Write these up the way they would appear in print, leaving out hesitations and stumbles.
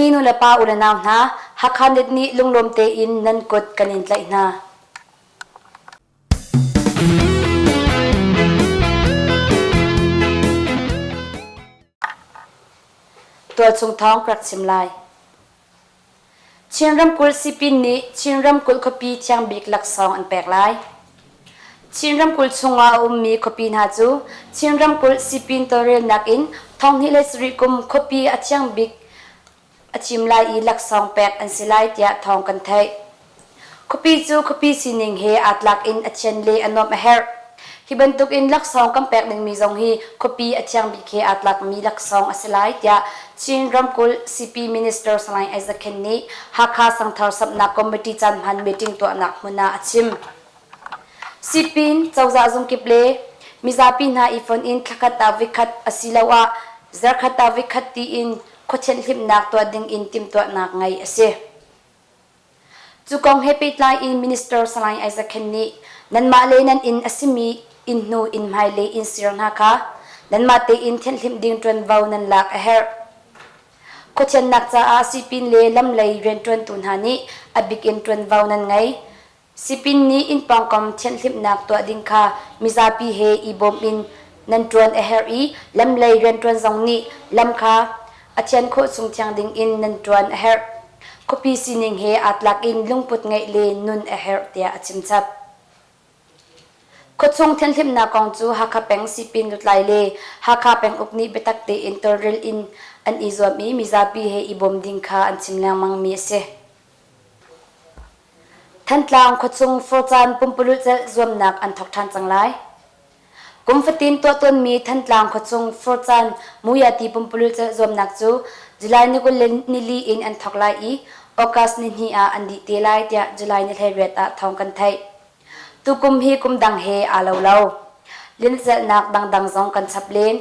Dawtmi nulepa ulenau hna, Hakha Net nih lunglawm tein nan kut kan in tlaih hna. Tualchung thawng ka rak chim lai. Chin ramkulh sipin nih Chin ramkulh khuapi thiangbik laksawng an pek lai. Chin ramkulh chungah a ummi khuapi hna cu Chin ramkulh sipin tawlrelnak in 2007 kum khuapi a thiangbik a thim lai i laksawng pek an si lai tiah thawng kan theih. Khuapi cu khuapi sining he aa tlak in a thian le a nuamh a herh. Hi bantuk in laksawng kan pek dingmi zong hi khuapi a thiang bik he aa tlakmi laksawng a si lai tiah Chin ramkulh CP Minister Salai Isaac Khen nih Hakha Sangthar Samhnak Committee caanhman meeting tuahnak hmun ah a chim. Sipin cozah zungkip le mizapi hna i fonh in thlakhat ah voikhat asiloah zarkhat ah voikhat tiin khuathianh hlimhnak tuah ding in timhtuahnak ngeih a si. Cu kong he pehtlai in Minister Salai Isaac Khen nih nanmah le nan inn a simi inn hnu inn hmai le inn sir hna kha nanmah tein thianhhlimh ding ṭuanvo nan lak a herh. Khuathiannak caah sipin le lamlei rianṭuantu hna nih a bik in ṭuanvo nan ngei. Sipin nih inn pawngkam thianhhlimhnak tuah ding kha mizapi he i bawm in nan ṭuan a herh i lamlei rianṭuan zong nih lam kha a thian khawh chung thiang ding in nan ṭuan a herh. Khuapi sining he aa tlak in lungput ngeih le nun a herh tiah a chimchap. Khuachung thianhhlimhnak kong cu Hakha peng sipin lutlai le Hakha penguk nih biatak tein tawlrel in an i zuam i mizapi he i bawm ding kha an chim lengmangmi a si. Thantlang khuachung furcaan pumpululh celh zuamnak an thawk ṭhan cang lai. Kum fatin tuah tawnmi Thantlang khuachung furcaan muyati pumpululh celh zuamnak cu July ni 24 in an thawk lai i August ni hnih ah an dih te lai tiah July ni 18 ah thawng kan theih. Tukum hi kum dang he aa lo lo. Lincelhnak dangdang zong kan chap len.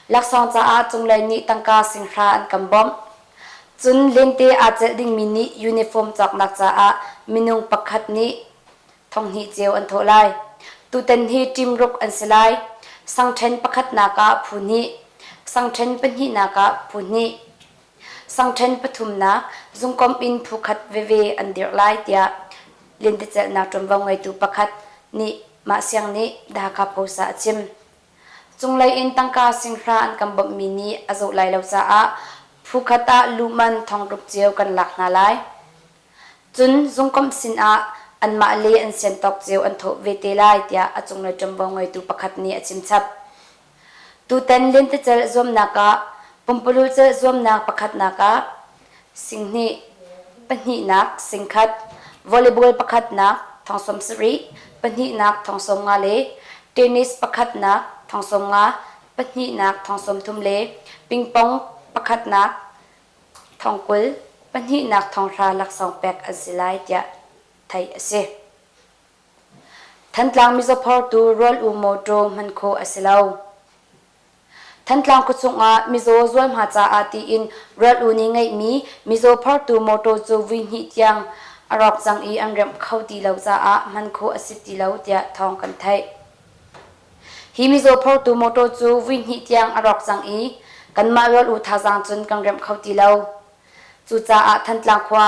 Laksawng caah cunglei nih tangka singhra an kan bawmh. Cun lente aa celh dingmi nih uniform cawknak caah minung pakhat nih thonghnih cio an thawh lai. Tutan hi team ruk an si lai. Sangṭhen pakhatnak ah phu hnih, sangṭhen pahnihnak ah phu hnih, sangṭhen pathumnak zungkomh in phu khat veve an dirh lai tiah lentecelhnak ṭuanvo ngeitu pakhat nih mah siang nih The Hakha Post ah a chim. Cunglei in tangka singhra an kan bawmhmi nih a zawh lai lo caah phu khat ah luhman thongruk cio kan lak hna lai. Cun zungkomh sin ah anmah le an siantawk cio an thawh ve te lai tiah a cunglei ṭuanvo ngeitu pakhat nih a chimchap. Tutan lentecelh zuamnak ah pumpululh celh zuamnak pakhatnak ah singhnih, pahnihnak singkhat, volleyball pakhatnak thong 70, pahnihnak thong 50 le tennis pakhatnak thong 50, pahnihnak thong 30 le pingpong pakhatnak thong 20, pahnihnak thong 100 laksawng pek an si lai tiah theih a si. Thantlang mizaw phortu Rual U mawṭaw hman khawh a si lo. Thantlang khuachung ah mizaw zualhma caah tiin Rual U nih ngeihmi mizaw phortu mawṭaw cu vui hnih tiang a rawk cang i an remh kho ti lo caah hman khawh a si ti lo tiah thawng kan theih. Hi mizaw phortu mawṭaw cu vui hnih tiang a rawk cang i kanmah Rual U thazaang cun kan remh kho ti lo. Cucaah Thantlang khua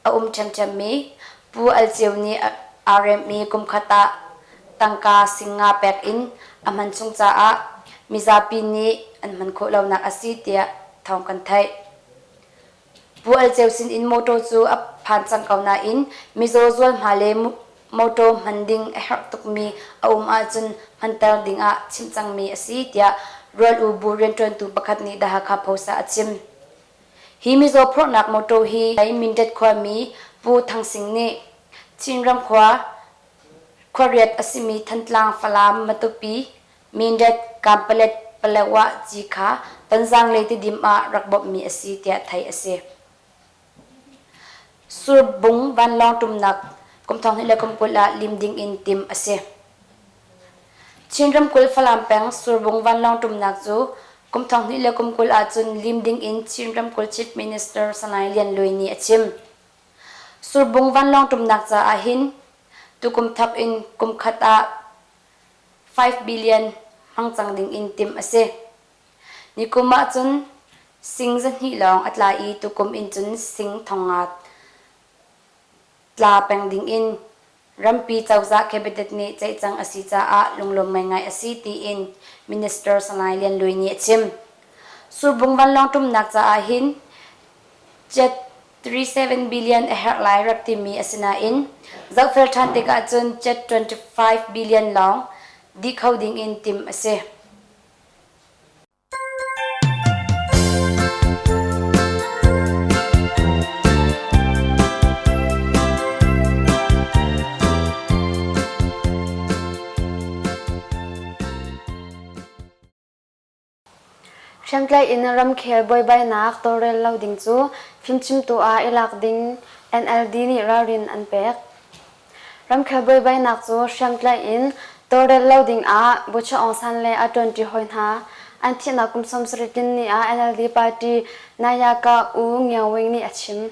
a um ṭhiamṭhiammi Pu Al Ceu nih aa remhmi kumkhat ah tangka singnga pek in a hman chung caah mizapi nih an hman khawh lonak a si tiah thawng kan theih. Pu Al Ceu sin in mawṭaw cu a phan cang ko nain mizaw zualhma le mawṭaw hman ding a herh tukmi a um ahcun hmanter ding ah chimh cangmi a si tiah Rual U bu rianṭuantu pakhat nih The Hakha Post ah a chim. Hi mizaw phorhnak mawṭaw hi Mindat khuami Pu Thang Sing nih Chinram khua khuariat a simi Thantlang, Falam, Matupi, Mindat, Kanpalet, Paletwa, Cikha, Tonzang le Tidim ah rak bawmhmi a si tiah theih a si. Surbung vanlawng ṭumnak kum 2020 ah lim ding in timh a si. Chin ramkulh Falam peng Surbung vanlawng ṭumnak cu kum 2020 ahcun lim ding in Chin ramkulh Chief Minister Salai Lian Luai nih a chim. Surbung vanlawng ṭumnak caah hin tukum thawk in kum khat ah 5 billion hmang cang ding in timh a si. Nikum ahcun Sing 200 lawng a tla i tukum in cun sing 5,000 tla peng dingin rampi cozah cabinet nih ceihcang a si caah lunglawm ngaingai a si tiin Minister Salai Lian Lui nih a chim. Surbung vanlawng ṭumnak caah hin jet 37 billion a herh lai rak timi a si nain zohfel ṭhan tikah cun jet 25 billion lawng dih kho dingin timh a si. Hriamtlaih in ramkhel buaibainak tawlrel lo ding cu fimchimtu ah i lak ding NLD nih ralrin an pek. Ramkhel buaibainak cu hriamtlaih in tawlrel lo ding ah Bucha Aung San le a ṭuanṭi hawi hna an thihnak kum 70 tlin ni ah NLD party Nayaka U Ngia Wing nih a chim.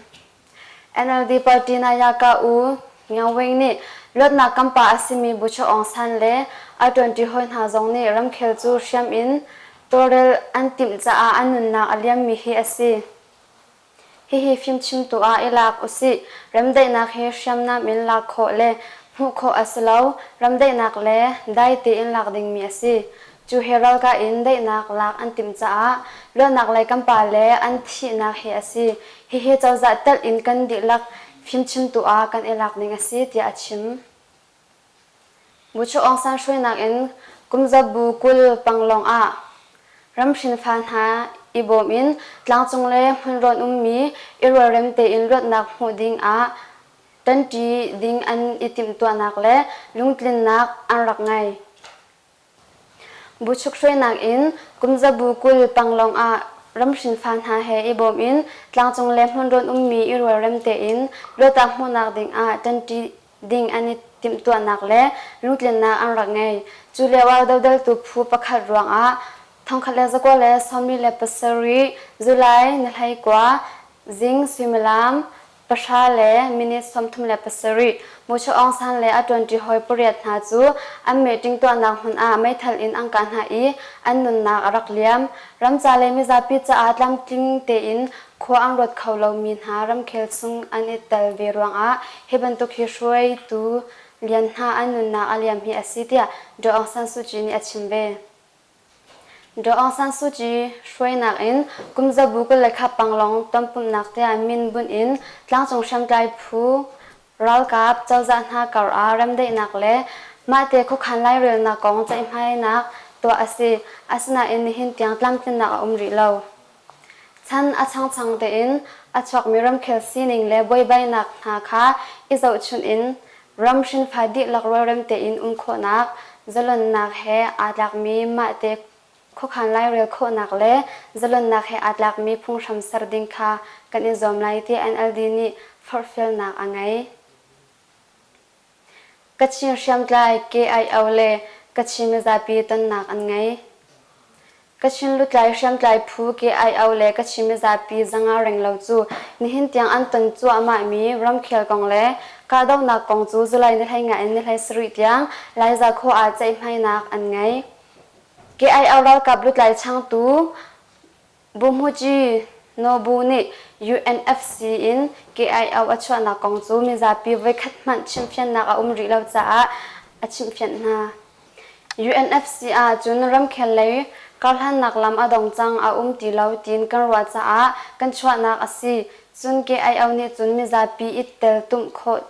NLD party Nayaka U Ngia Wing nih luatnak kan pa a simi Bucha Aung San le a ṭuanṭi hawi hna zong nih ramkhel cu hriam in tawlrel an timh caah an nunnak a liammi hi a si. Hihi fimchimtu ah i lak usih. Remdaihnak hi hriamnam in lak khawh le hmuh khawh a si lo. Remdaihnak le dai tein lak dingmi a si. Cu he ralkah in daihnak lak an timh caah luatnak lei kan pale an thihnak hi a si. Hihi cozah telh in kan dihlak fimchimtu ah kan i lak ding a si, tiah a chim. Buchu Aung San hruainak in kumzabu 20 panglong ah ramhrin fa hna i bawm in tlangcung le hmunrawn ummi i rualrem tein luatnak hmuh ding ah ṭanṭi ding an i timhtuahnak le lungtlinnak an rak ngei. Buchuk hruainak in kumzabu 20 panglong ah ramhrin fa hna he i bawm in tlangcung le hmunrawn ummi i rualrem tein luatnak hmuhnak ding ah ṭanṭi ding an i timhtuahnak le lungtlinnak an rak ngei. Cu lio ah dodaltu phu pakhat ruangah 1997 July ni 19 zing suimilam pahra le minute 37 Mucho Aung San le a ṭuanṭi hawi pariat hna cu an meeting tuahnak hmun ah meithal in an kah hna i an nunnak a rak liam. Ramca le mizapi caah tlamtling tein khua an ruat kho lomi hna ramkhel chung an i tel ve ruangah hi bantuk hi hruaitu lian hna an nunnak a liam hi a si tiah Daw Aung San Suu Kyi nih a chim ve. Daw Aung San Suu Kyi hruainak in kumzabu 23 panglong tonpumhnak tiah min bunh in tlangcung hriamtlai phu ralkap cozah hna kar ah remdaihnak le mahte khuakhan lairelnak kong ceihmainak tuah a si. Asinain nihin tiang tlamtlinnak a um rih lo. Chan a changchang tein a chuakmi ramkhel sining le buaibainak hna kha i zohchunh in ram hrinfa dihlak rualrem tein um khawhnak, zalonnak he aa tlakmi mahte khuakhan lairel khawhnak le zalonnak he aa tlakmi phunghram ser ding kha kan i zuam lai tiah NLD nih forhfialnak a ngei. Kachin hriamtlai KIO le Kachin mizapi tonnak an ngei. Kachin lutlai hriamtlai phu KIO le Kachin mizapi 500 renglo cu nihin tiang an ton cuahmahmi ramkhel kong le kahdohnak kong cu July ni 15 in ni 17 tiang Laiza khua ah ceihmainak an ngei. KIO ralkap lutlai changtu Buhmuci Nobu nih UNFC in KIO a chuahnak kong cu mizapi voikhat hmanh chimhfiannak a um rih lo caah a chimhfianh hna. UNFC ah cun ramkhel lei karhlannak lam a dong cang a um ti lo tiin kan ruah caah kan chuahnak a si. Cun KIO nih cun mizapi i teltumh khawh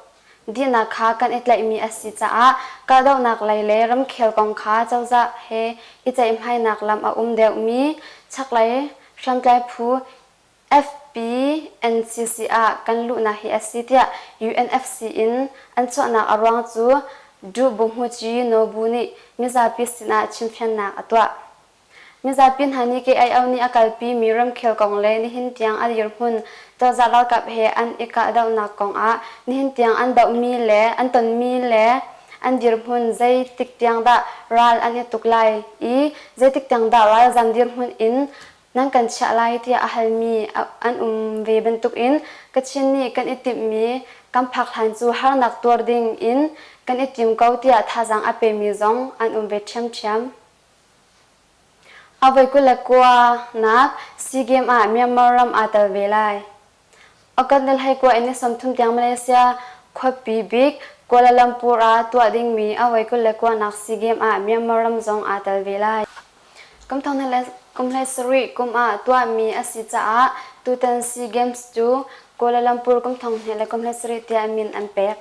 dihnak kha kan i tlaihmi a si caah kahdohnak lei le ramkhel kong kha cozah he i ceihmainak lam a um deuhmi chaklei hriamtlai phu FPNCC ah kan luhnak hi a si tiah UNFC in an chuahnak a ruang cu Duh Buhmuci Nobu nih mizapi sinah chimfiannak a tuah. Mizapi hna nih KIO nih a kalpimi ramkhel kong le nihin tiang a dirhmun cozah ralkap he an i kahdohnak kong ah nihin tiang an dohmi le an tonmi le an dirhmun zeitik tiang dah ral an i tuk lai i zeitik tiang dah ralzam dirhmun in nan kan chiah lai tiah a halmi an um ve bantukin Kachin nih kan i timhmi kan phak hlan cu harnak tuar ding in kan i tim ko tiah thazaang a pemi zong an um ve ṭhiamṭhiam. A voi 29 nak SEA Games ah Myanmar ram aa tel ve lai. August ni 29 in ni 30 tiang Malaysia khuapi bik Kuala Lumpur ah tuah dingmi a voi 29 nak SEA Games ah Myanmar ram zong aa tel ve lai. Kum 2007 kum ah tuahmi a si caah tutan SEA Games cu Kuala Lumpur kum 2017 tiah min an pek.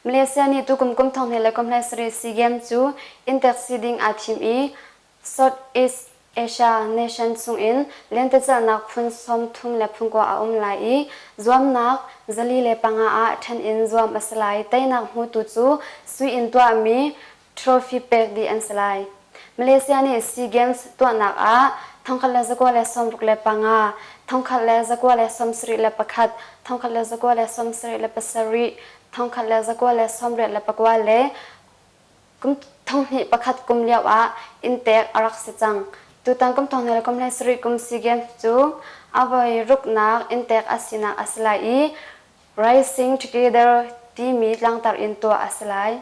Malaysia nih tukum kum 2017 SEA Games cu inntek si ding aa thim i Southeast Asia nation chungin lentecelhnak phun 30 le phun kua a um lai i zuamnak 405 ah ṭhen in zuam a si lai. Teinak hmutu cu sui in tuahmi trophy pek dih an si lai. Malaysia nih SEA Games tuahnak ah 1965, 1971, 1977, 1989 le Kum 2001 kum lio ah inntek a rak si cang. Tutan kum 2017 kum SEA Games cu a voi ruknak inntek a sinak a si lai i Rising Together timi tlangtar in tuah a si lai.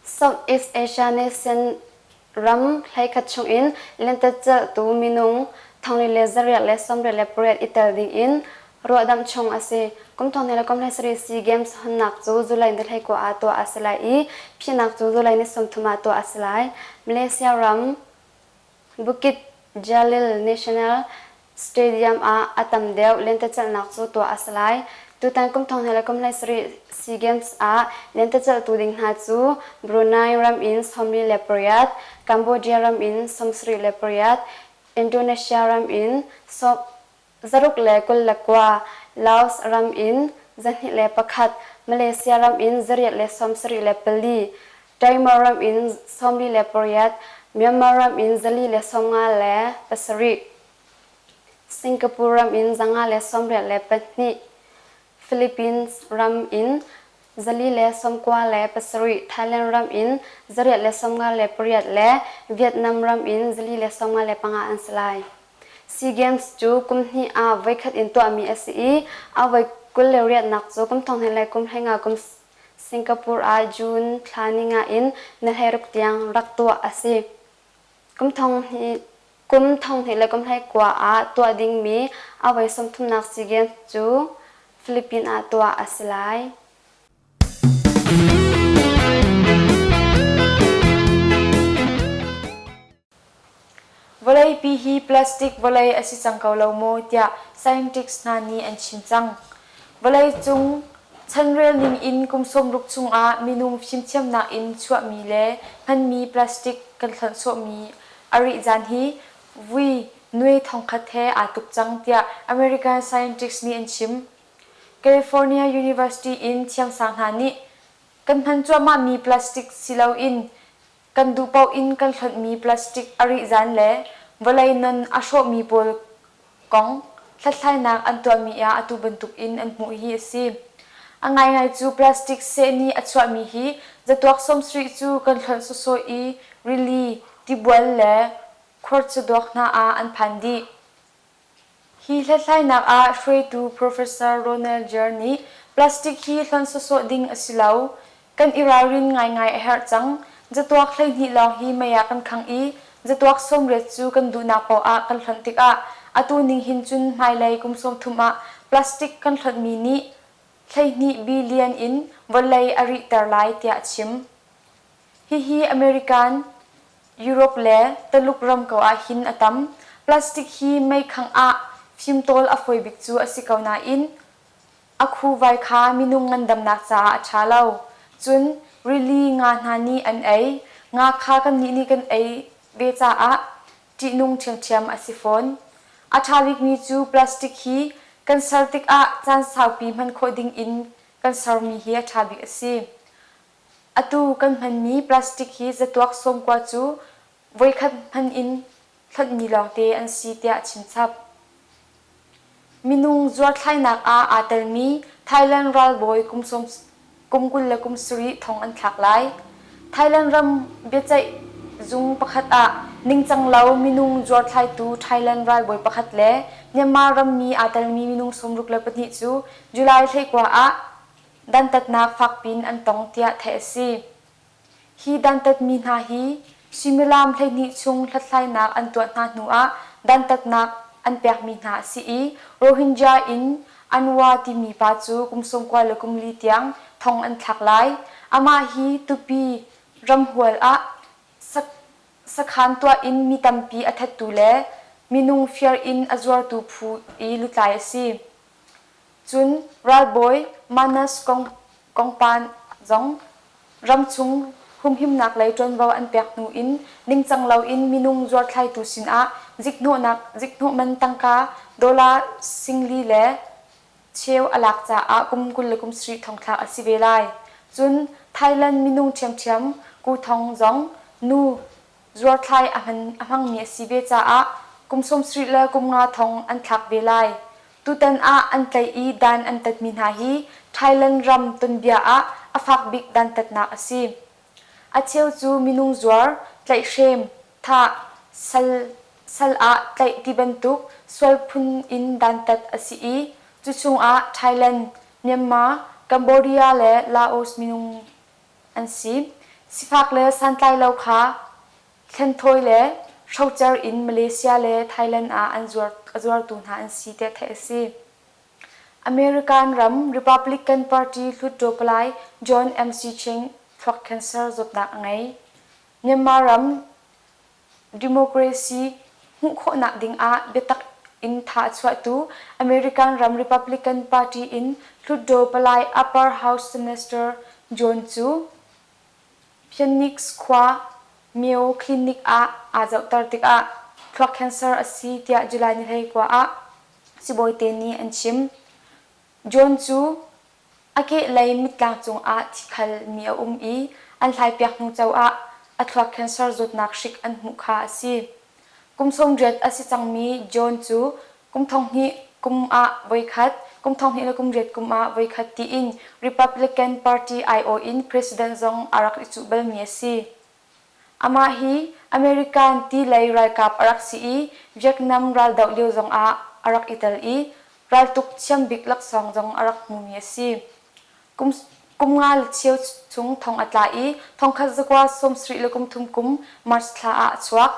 Southeast Asia nation Ram 11 chungin lentecelhtu minung 4,888 i tel dingin ruahdamh chung a si. Kum 2017 SEA Games honnak cu July ni 29 ah tuah a si lai i phihnak cu July ni 30 ah tuah a si lai. Malaysia ram Bukit Jalil National Stadium ah a tam deuh lentecelhnak cu tuah a si lai. Tutan kum 2017 SEA Games ah lentecelhtu ding hna cu Brunei ram in 48, Cambodia ram in 78, Indonesia ram in 629, Laos ram in 201, Malaysia ram in 874, Timor ram in 48, Myanmar ram in 457, Singapore ram in 582, Philippines ram in 497, Thailand ram in 858 le Vietnam ram in 455 an si lai. SEA Games cu kum hnih ah voikhat in tuahmi a si i a voi 28nak cu kum 2015 kum Singapore ah June thla ninga in ni 16 tiang rak tuah a si. Kum 2000 le kum 19 ah tuah dingmi a voi 30nak SEA Games cu Philippines ah tuah a si lai. Vawleipi hi plastic vawlei a si cang ko lo maw tiah scientists hna nih an chim cang. Vawleicung chanrel ning in kum 60 chungah minung fimthiamnak in chuahmi le hmanmi plastic kan hlonh sawhmi a rih zan hi vui nuai thongkhat he aa tluk cang tiah American scientists nih an chim. California University in thiamsang hna nih kan hman cuahmahmi plastic si loin Kan duh paoh in kan hlonhmi plastic a rih zan le vawlei non a hrawhmi pawl kong hlathlainak an tuahmi ah atu bantuk in an hmuh hi a si. A ngaingai cu plastic seh nih a chuahmi hi zatuak 70 cu kan hlonh sawsawh i rili, tibual le khuarcaduak hna ah an phan dih. Hi hlathlainak ah hruaitu Professor Ronald Jer nih plastic hi hlonh sawsawh ding a si lo. Kan i ralrin ngaingai a herh cang. Zatuak 12 lawng hi mei ah kan khangh i zatuak 80 cu kan duhnak paoh ah kan hlonh tikah atu ning hin cun hmailei kum 30 ah plastic kan hlonhmi nih 12 billion in vawlei a rihter lai tiah a chim. Hihi American, Europe le Taluk ram ko ah hin a tam. Plastic hi meikhangh ah fimtawl a fawi bik cu a si ko nain a khuvai kha minung ngandamnak caah a ṭha lo. Cun rili nga hna nih an ei. Nga kha kannih nih kan ei ve caah ṭihnung ṭhiamṭhiam a si fawn. A ṭha bikmi cu plastic hi kan ser tikah caan saupi hman khawh ding in kan sermi hi a ṭha bik a si. Atu kan hmanmi plastic hi zatuak sawmkua cu voikhat hman in hlonhmi lawngte an si tiah a chimchap. Minung zuarthlainak ah aa telmi Thailand ralbawi kum 20 le kum sarih thong an thlak lai. Thailand ram biaceih zung pakhat ah ningcang lo minung zuarthlaitu Thailand ralbawi pakhat le Myanmar rammi aa telmi minung 62 cu July 19 ah dantatnak fakpi in an tong tiah theih a si. Hi dantatmi hna hi. Suimilam 12 chung hlathlainak an tuah hna hnuah dantatnak an pekmi hna a si i Rohingya in Anwar timi pa cu kum 90 le kum li tiang thong an thlak lai. Amah hi tupi ramhual ah sakhan tuah in mi tampi a thattu le minung fir in a zuartu phu i lutlai a si. Cun ralbawi Manas Kongpan zong ramchung humhimnak lei ṭuanvo an pek hnu in ningcang loin minung zuarthlaitu sinah zikhnawh man tangka dollar singli le cheu a lak caah kum 20 le kum sarih thongthlak a si ve lai. Cun Thailand minung ṭhiamṭhiam Ku Thong zong nu zuarthlai a hmangmi a si ve caah kum 70 le kum nga thong an thlak ve lai. Tutan ah an tlaih i dan an tatmi hna hi Thailand ram tuanbia ah a fak bik dantatnak a si. A cheu cu minung zuar, tlaihhrem, thah, sal, sal ah tlaih ti bantuk sual phun in dantat a si i cu chungah Thailand, Myanmar, Cambodia le Laos minung an si. Sifak le santlai lo kha hlenthawi le hrocer in Malaysia le Thailand ah an zuar, a zuartu hna an si tiah theih a si. American ram Republican Party Hluttaw Palai John MC Ching thluak cancer zawtnak a ngei. Myanmar ram democracy hmuh khawhnak ding ah biatak in tha a chuahtu American ram Republican Party in Hluttaw Palai Upper House Senator John cu Phoenix khua Mayo Clinic ah aa zohter tikah thluak cancer a si tiah July ni 19 ah sibawite nih an chim. John cu A kehlei mittlang cungah thikhal mi a um i an hlaipiak hnu ceo ah a thluak cancer zawtnak hrik an hmuh kha a si. Kum 80 a si cangmi John cu kum 2000 kum ah voikhat, kum 2008 kum ah voikhat tiin Republican Party aiawh in president zong a rak i cuh balmi a si. Amah hi American ti lei ralkap a rak si i Vietnam raldoh lio zongah a rak i tel i raltuk thiambik laksawng zong a rak hmumi a si. Kum, kum nga le cheu chung thong a tla i thongkhat zakua 70 le kum thum kum March thla ah a chuak.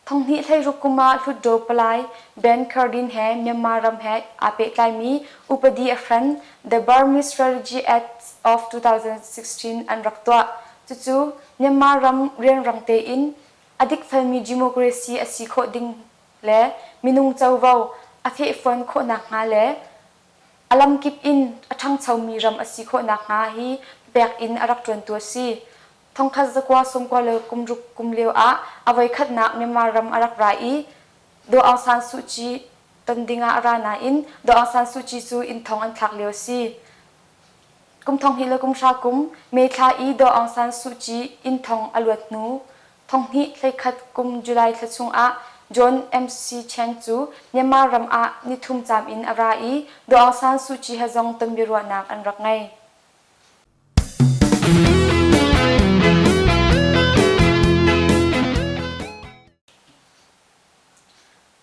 Thonghnih 16 kum ah Hlutdaw palai Ben Cardin he Myanmar ram he aa pehtlaimi upadi a hran The Burmese Strategy Act of 2016 an rak tuah. Cucu Myanmar ram rianrang tein a dikfelmi democracy a si khawh ding le minung covo a fehfuan khawh nakhnga le a lamkip in a ṭhangchomi ram a si khawh nakhnga hi pek in a rak ṭuantu a si. Thongkhat zakua sawmkua le kum ruk kum lio ah a voikhatnak Myanmar ram a rak ra i Daw Aung San Suu Kyi ton dingah a ra nain Daw Aung San Suu Kyi cu inn thong an thlak lio a si. Kum thonghnih le kum hra kum May thla i Daw Aung San Suu Kyi inn thong a luat hnu thonghnih hleikhat kum July thla chungah John MC Chen cu Myanmar ram ah nithum caam in a ra i Daw Aung San Suu Kyi he zong tonbiaruahnak an rak ngei.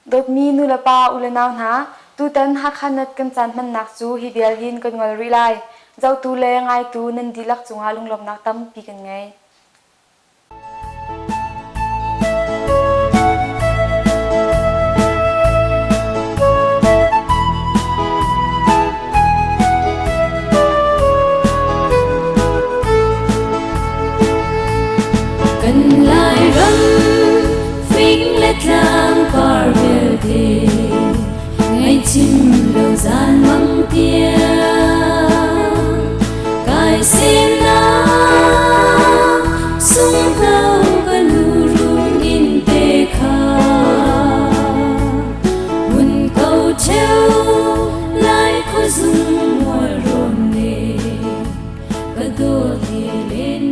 Dawtmi nulepa ulenau hna, tutan Hakha Nat kan caan hmannak cu hi vial hin kan ngol rih lai. Zohtu le ngaitu nan dihlak cungah lunglawmhnak tampi kan ngei. Kan Lairam fing le tlang par vialte ngaihchim lo zan mang tiang kai semnak sunghno ka nu rung in te kha hun ko cheu lai khuazung mual rawn ne ka dawt he len.